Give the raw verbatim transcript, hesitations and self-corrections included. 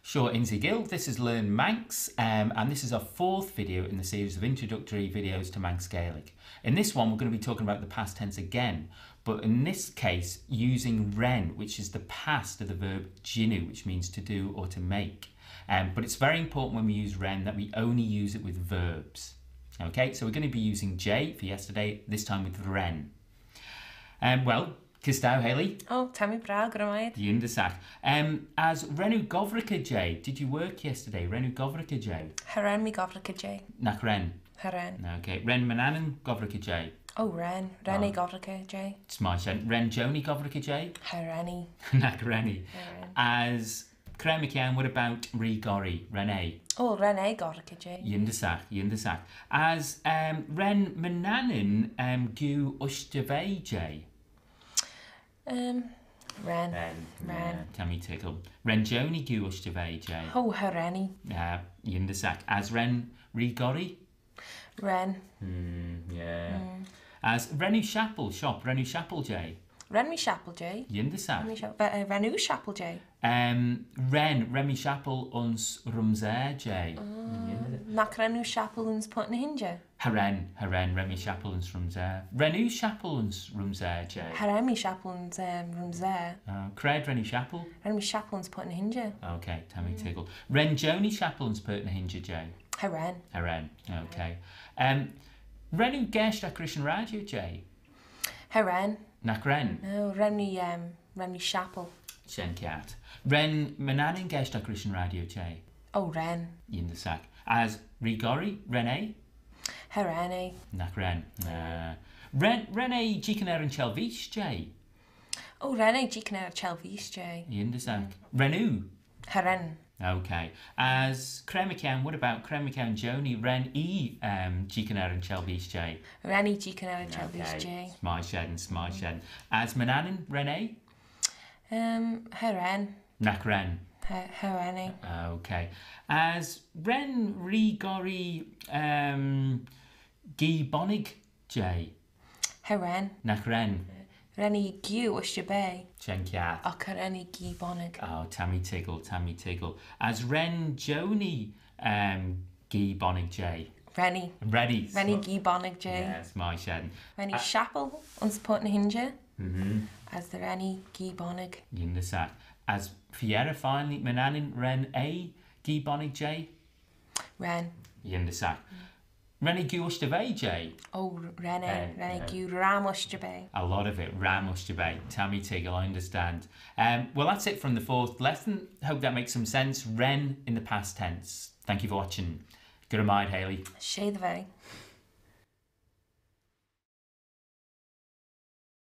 Sure, Inzy Gill, this is Learn Manx, um, and this is our fourth video in the series of introductory videos to Manx Gaelic. In this one, we're going to be talking about the past tense again, but in this case, using ren, which is the past of the verb jannoo, which means to do or to make. Um, but it's very important when we use ren that we only use it with verbs. Okay, so we're going to be using jay for yesterday, this time with ren. Um, well, kys t'ou, Haley? Oh, ta mee brav, gura mie ayd. Yindysagh. Um, as ren oo gobbraghey jay? Did you work yesterday? Ren oo gobbraghey jay? Cha ren mee gobbraghey jay. Nagh ren? Cha ren. Okay. Ren Manannan gobbraghey jay? Oh, ren. Ren eh gobbraghey jay. S'mie shen. Ren Joni gobbraghey jay? Cha ren eh. Nagh ren eh. Cha ren. As Cre mychione, what about Ree Gorree? Ren eh? Oh, ren eh gobbraghey jay. Yindysagh, yindysagh. As, um, ren Manannan, um, giu ushtey veg jay? Um, ren. Ren. Ren. Yeah, ta mee toiggal. Ren Joni giu ushtey veg jay? Oh, cha ren eh. Yeah, yindysagh. As ren Ree Gorree? Ren. Hmm, yeah. Mm. As ren oo shappal, shop, ren oo shappal jay? Ren mee shappal jay. Yindysagh. Ren mee sha-, ve-, eh, ren oo shappal jay? Um, ren, ren mee shappal ayns Rhumsaa jay. Yindysagh. Nagh ren oo shappal ayns Purt ny h-Inshey? Cha ren, cha ren, ren mee shappal ayns Rhumsaa. Ren oo shappal ayns Rhumsaa jay? Cha ren mee shappal ayns, um, Rhumsaa. Uh, cre ren oo shappal? Ren mee shappal ayns Purt ny h-Inshey. Okay, ta mee toiggal. Ren Joni shappal ayns Purt ny h-Inshey jay? Cha ren. Cha ren, okay. Um, ren oo geaishtagh rish yn raadio jay? Cha ren. Nagh ren? No, ren mee, um, ren mee shappal. Shen kiart. Ren Manannan geaishtagh rish yn raadio jay? Oh, ren. Yindysagh. As Ree Gorree, ren eh? Cha ren eh. Nagh ren. Uh, ren, ren eh jeeaghyn er yn çhellveeish jay? Oh, ren eh jeeaghyn er y çhellveeish jay. Yindysagh. Ren oo? Cha ren. Okay. As cre mychione, what about cre mychione Joni? Ren ee, um, jeeaghyn er yn çhellveeish jay? Ren ee jeeaghyn er y çhellveeish jay. Okay. S'mie shen, s'mie shen. As Manannan, ren eh? Um, cha ren. Nagh ren? Cha, cha ren eh. Okay. As ren Ree Gorree, um, gee bonnig jay? Cha ren. Nagh ren? Ren ee giu ushtey beg. Shen kiart. Agh cha ren ee gee bonnig. Oh, ta mee toiggal, ta mee toiggal. As ren Joni, um, gee bonnig jay? Ren ee. Ren ee. Ren ee gee bonnig jay. Yeah, s'mie shen. Ren ee shappal ayns Purt ny h-Inshey. Mm-hmm. As ren ee gee bonnig. Yindysagh. As fy-yerrey finally, Manannan, ren eh gee bonnig jay? Ren. Yindysagh. Ren eh giu ushtey beg jay? Oh, ren eh. Ren eh giu ram ushtey beg. A lot of it, ram ushtey beg. Ta mee toiggal, I understand. Um, well, that's it from the fourth lesson. Hope that makes some sense. Ren in the past tense. Thank you for watching. Gura mie ayd, Haley. She dty vee.